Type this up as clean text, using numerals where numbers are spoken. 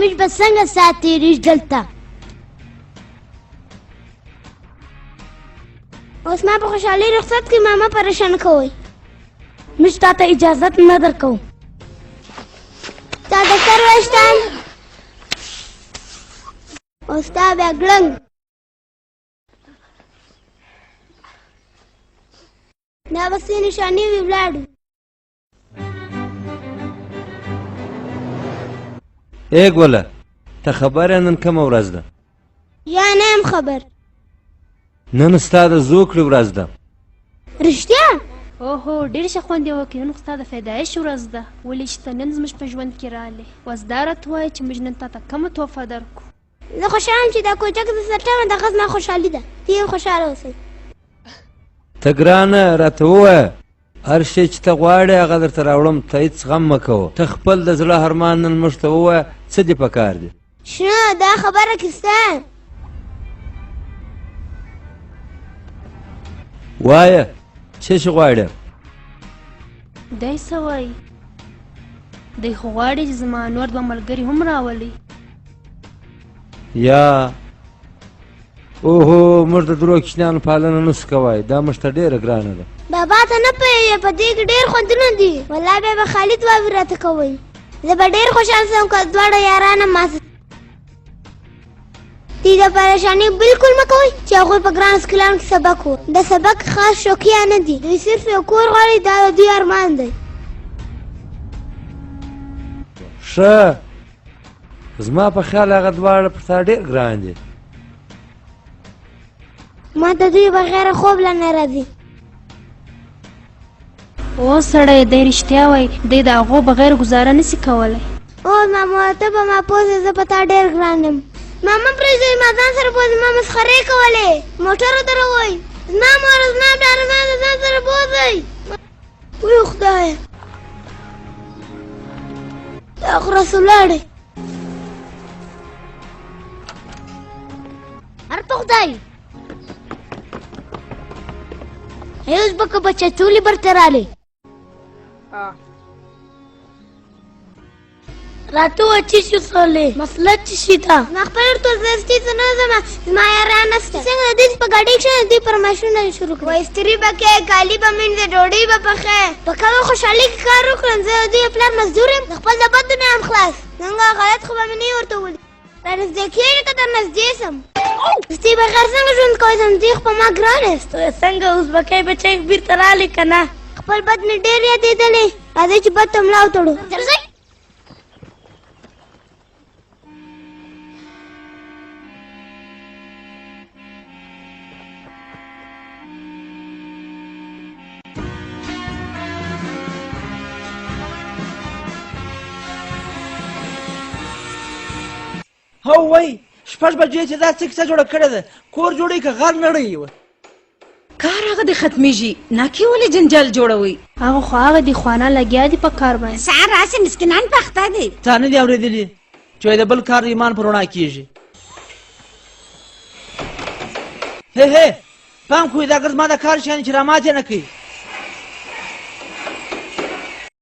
موږ به څنګه ساعت تېرېږي دلته؟ اوس ما په خوشحالۍ رخصت کړئ، ما مه پریشان کوئ. موږ تا ته اجازت نه درکوو. ستا د سر ویښتان او ستا بیا ګړنګ. دا به څه نشانې وي؟ ولاړو. ای ګله، ته خبر یې نن کومه ورځ ده؟ یا نه یم خبر. نن ستا د زوکړې ورځ ده. رښتیا؟ اوهو، ډېر ښه خوند یې وکړ. نن خو ستا د پیدایش ورځ ده. ولې چې ته نن زموږ په ژوند کې رالې؟ اوس دا راته ووایه چې موږ نن تا ته کومه تحفه درکړو؟ زه خوشحاله یم چې دا کوچک زه څټم، دغه زما خوشحالي ده. ته هم خوشحاله اوسئ. ته ګرانه راته ووایه، هر شی چې ته غواړې هغه درته راوړم، ته هېڅ غم مه کوه. ته خپل د زړه ارمان نن موږ ته ووایه، څه دې په کار دي؟ شنه دا خبره کې سته. وایه څه شي غواړې؟ دی څه وایي؟ دی خو غواړي چې زما نور دوه ملګري هم راولي. یا اوهو، موږ د درو کوچنیانو پالنه نه سو کوای، دا موږ ته ډېره ګرانه ده. بابا ته نه پوهېږې، په دې کې ډېر خوندونه دي. والله بیا به خالي دعاوې راته کوئ. زه به ډېر خوشحال سم که دواړه یاران هم ما سره. دې د پریشانۍ بالکل مه کوئ چې هغوی په ګران سکولانو کې سبق وو. د سبق خاص شوقیان نه دي، دوی صرف یو کور غواړي، دا د دوی ارمان دی. ښه، زما په خیال هغه دواړه پر تا ډېر ګران دي. ما د دوی بغیر خوب لا نه راځي. او سړی، دی رښتیا وایي، دی د هغو بغیر ګزاره نسي کولی. او ماما، ته به ما پوه شې، زه په تا ډېر ګران یم. ما مه پرېږدئ، ما ځان سره بوځئ. ما مسخرې کولې. موټر ودروئ. زما مور، زما پلار، ما د ځان سره بوځئ. وی خدایه، دا خو راسه ولاړې. هر په خدای ای ازبکه بچه، ټولې برته رالې. راته ووایه چې شو سولې مسله څه شي ده؟ ما خپل ورته زه ته نه ځم، زما یاران نشته. څنګه د دوی په ګاډۍ کښېنه، دوی فرمایشونه یې شروع کړل. وایي استري به کوې، کالي به مینځې، ډوډۍ به پخې. په کومه خوشحالۍ کې کار وکړم؟ زه د دوی پلار مزدور یم، د خپل د بدو نه یم خلاص. څنګه غلط خو به مې نه ورته ولي. را نږدې کېږي که در نږدې سم؟ ستې بغیر څنګه ژوند کوی سم؟ دوی خو په ما ګران یاست. څنګه ازبکۍ بچی بیرته راغلی که نه؟ خپل بد مې ډېر یادېدلی. راځئ چې بد ته ملا وتړو. درځئ. هو وای، 6 بجې چې دا څه کیسه جوړه کړې ده؟ کور جوړوي که غر نړوي؟ کار هغه دې ختمیږي، ناکې ولې جنجال جوړوي؟ هغه خو هغه دي، خوانان لګیا دي په کار باندې. سهار راسي مسکینان په اخته دي. تا نه دي اورېدلي چې وایي د بل کار ایمان په رڼا کېږي؟ هې هې، پام کوئ، دا ګرد ما د کار شیان چې رامات یې نه کوي.